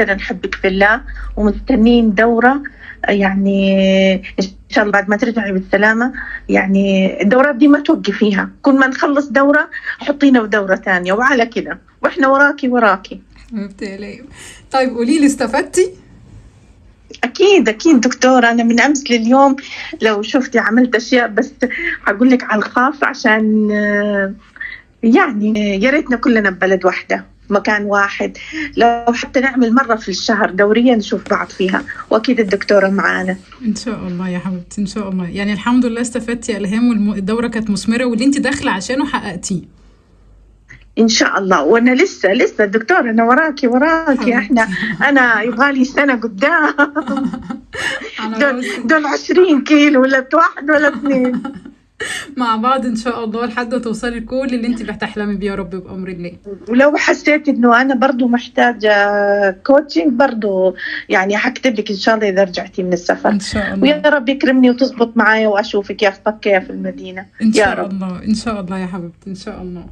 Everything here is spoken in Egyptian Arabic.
نحبك في الله ومستنين دورة، يعني إن شاء الله بعد ما ترجعي بالسلامة، يعني الدورات دي ما توقفيها، كل ما نخلص دورة حطينا في دورة ثانية وعلى كده، وإحنا وراكي وراكي. حبيبتي يا ليلى. طيب قولي لي، استفدتي؟ أكيد أكيد دكتورة، أنا من أمس لليوم لو شفتي عملت أشياء، بس هقول لك على الخاص عشان يعني يا ريتنا كلنا ببلد واحدة، مكان واحد، لو حتى نعمل مرة في الشهر دوريا نشوف بعض فيها، وأكيد الدكتورة معانا. ان شاء الله يا حبيبتي، ان شاء الله. يعني الحمد لله استفدتي يا الهام، والدوره كانت مثمرة، واللي انت داخله عشانه حققتيه. إن شاء الله. وأنا لسه لسه دكتورة، أنا وراكي وراكي، إحنا أنا يبغالي سنة قدام. على دول راسي. دول 20 كيلو ولا واحد ولا اثنين. مع بعض ان شاء الله لحد ما توصلي لكل اللي انت بتحلمي بيه يا رب بامر الله. ولو حسيت انه انا برضو محتاجه coaching برضو، يعني حكتب لك ان شاء الله اذا رجعتي من السفر. ان شاء الله. ويا رب يكرمني وتزبط معايا واشوفك يا في مكة يا في المدينه. ان يا شاء رب. الله، ان شاء الله يا حبيبتي، ان شاء الله.